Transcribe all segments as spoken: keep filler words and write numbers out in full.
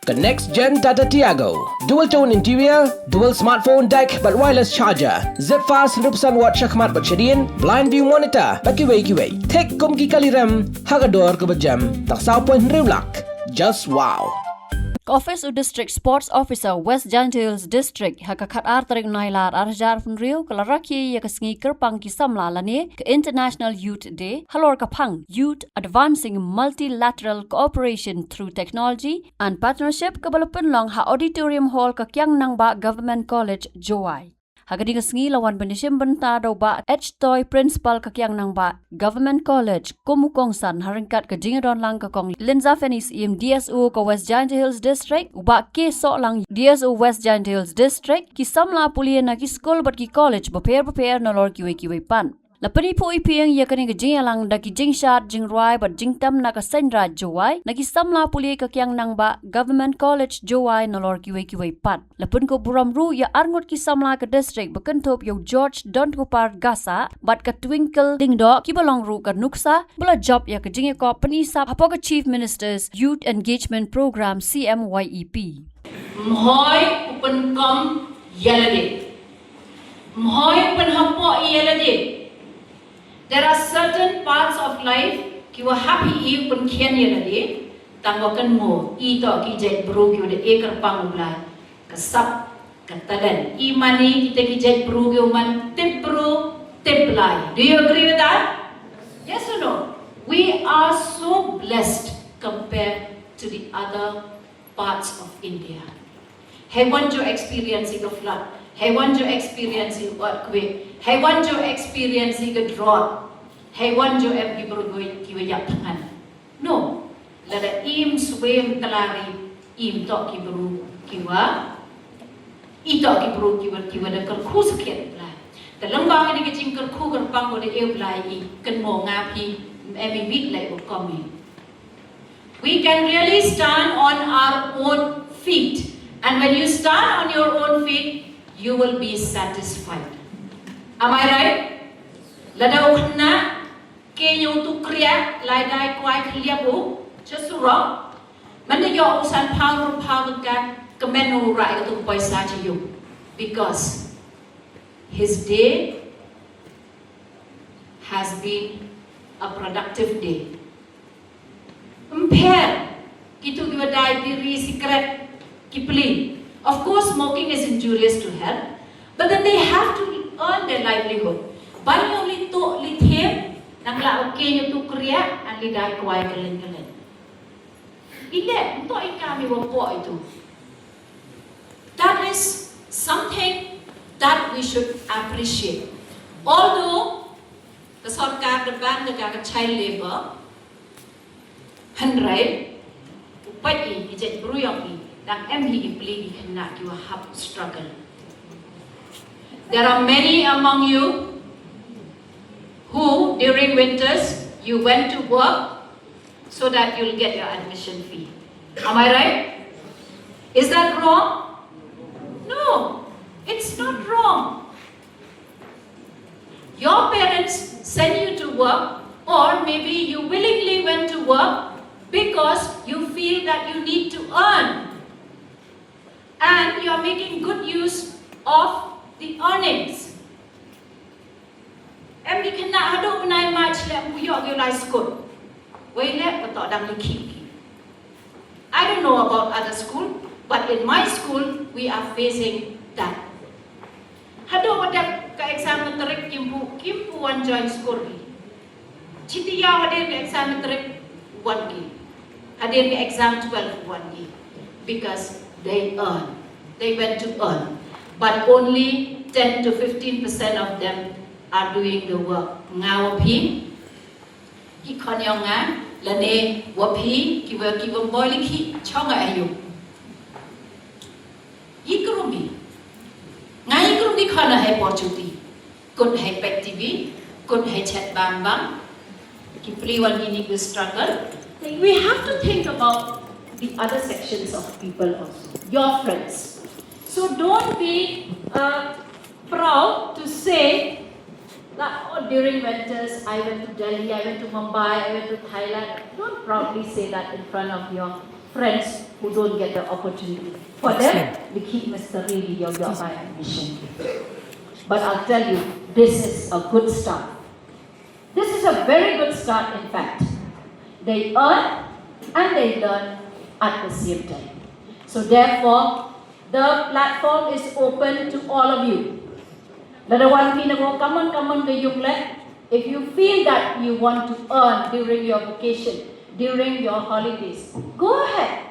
Ka next gen Tata Tiago. Dual tone interior, dual smartphone deck bad wireless charger. Zip fast hynriew percent watt shakhmat bad shadien, blind view monitor bad kiwei kiwei. Thik kum ki kali rem ha ka dor kaba jem tang saw point hynriew lak. Just wow. Ka office u District Sports Officer West Jaintia Hills District ha ka khatar tarik Nailar ar hajar hynriew ka la rakhe ïa ka sngi kyrpang ki samla lane ka International Youth Day halor ka phang Youth Advancing Multilateral Cooperation through Technology and Partnership kaba la pynlong ha Auditorium Hall ka Kiang Nangbah Government College, Jowai. Ha kane ka sngi la wan ban ïashim bynta da u Bah H Toi, Principal ka Kiang Nangbah Government College, kum u kongsan ha ryngkat ka jingïadon lang ka Kong Linza Fenny Syiem, D S O ka West Jaintia Hills District, u Bah K Sohlang, D S O West Jaintia Hills District, ki samla pule na ki skul bad ki college bapher bapher nalor kiwei kiwei pat. La pyniphuh iphieng ïa kane ka jingïalang da ki jingshad jingrwai bad jingtem na ka Seiñ Raij Jowai na ki samla pule ka Kiang Nangbah Government College, Jowai nalor kiwei kiwei pat. La pynkup burom ruh ïa arngut ki samla ka district ba kynthup ïa u George Donkupar Gasa bad ka Twinkle Lyngdoh kiba long ruh ka nuksa ba la jop ïa ka jingïakop pyni sap hapoh ka Chief Minister's Youth Engagement Programme, C M Y E P. Mhoi u pynkom ïa lade. Mhoi u pynhapoh ïa lade. There are certain parts of life ki wa happy i u pynkhian ïa lade. Tang wa kan mo i to ki jait bru ki wa da e kyrpang u Blai. Ka sap, ka talent. I mane kita ki jait bru ki wa man tip bru, tip Blai. Do you agree with that? Yes or no? We are so blessed compared to the other parts of India. Hei wan jo experience i ka flood. Hei wan jo experience i earthquake. Hei wan jo experience i ka drought. Hei wan jo em ki bru ki wa ïap thngan. No. Lada im swem klari im to ki bru ki wa. I to ki bru ki wa ki wa da kyrkhu sakhiat Blai. Te lem ba ka dei ka jingkyrkhu kyrpang ko da e Blai i kan mo nga phi em i bit lai ko kom i. We can really stand on our own feet. And when you stand on your own feet, you will be satisfied. Am I right? Lada u khynnah, ke ïa u tu kriah, lai dai kwai khliap u, cha surok. Manda ïoh u san phaw, ru phaw tyngka, kmen u rah ïa ka tu ka poisa cha ïoh. Because his day has been a productive day. Ym pher, kitu ki wa dai biri, cigarette, ki pli. Of course, smoking is injurious to health, but then they have to earn their livelihood. Ban ïoh li tuh li thied, nang lah u kieñ u tu kriah, nang li dai kwai kylleng kylleng. Ine, ym toh i kam i wa poh itu. That is something that we should appreciate. Although, ka sorkar da ban da ka, ka child labor, hynrei, u peit i, i jait bru yong i, dang em hi i pli i khynnah ki wa hap struggle. There are many among you who, during winters, you went to work so that you'll get your admission fee. Am I right? Is that wrong? No, it's not wrong. Your parents send you to work, or maybe you willingly went to work because you feel that you need to earn. And you are making good use of the earnings. Em ki khynnah haduh bnai March leh ym pu ïoh ki lai skud. Wei leh ka toh dang likhih ki. I don't know about other school, but in my school, we are facing that. Haduh wa dep ka exam matric kim pu, kim pu wan join skud ki. Chiti ïa hadien ka exam matric wan ki. Hadien ka exam twelve wan ki. Because they earn. They went to earn. But only ten to fifteen percent of them are doing the work. Nga wa phi, ki khon yong nga, lane wa phi, ki wa, ki wa boi likhih, chong nga ayu. Yi krum hi. Nga yi krum hi khon hei por chuti. Kut hei peit T V, kut hei chat bam bam. Ki pli wan ini ki struggle. We have to think about the other sections of people also. Your friends. So don't be uh, proud to say that, oh, during winters, I went to Delhi, I went to Mumbai, I went to Thailand. Don't proudly say that in front of your friends who don't get the opportunity. For them, the key is the really your, your my admission. But I'll tell you, this is a good start. This is a very good start, in fact. They earn and they learn at the same time. So therefore, the platform is open to all of you. Lada wan phi na ko kammon kammon ka ïung leh, if you feel that you want to earn during your vacation, during your holidays, go ahead.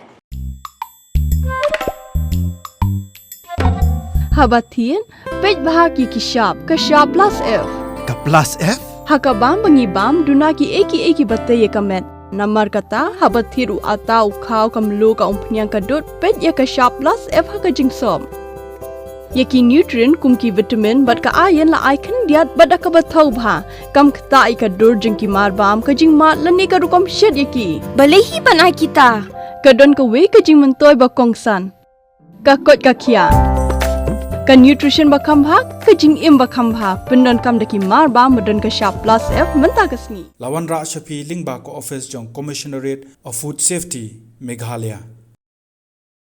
Haba thied, peit bha ki ki shap, ka shap plus F. Ka plus F? Ha ka bam ba ngi bam, duna ki ei ki ei ki ba tei ïa ka met. Namar kata, haba thied u ata u khaw ka mluh ka umphniang ka dud, peit ïa ka shap plus F ha ka jingsop. Ïa ki nutrient kum ki vitamin bad ka iron la ai khyndiat bad da kaba thaw bha. Kam ktah ïa ka dur jong ki mar bam, ka jingmad lane ka rukom shet ïa ki. Balei hi ban ai kita? Ka don kawei ka jingmyntoi ba kongsan. Ka koit ka khiah. Ka nutrition ba kham bha, ka jingim ba kham bha. Pyndonkam da ki mar bam ba don ka shap plus F mynta ka sngi. La wanrah sha phi lyngba ka office jong Commissionerate of Food Safety, Meghalaya.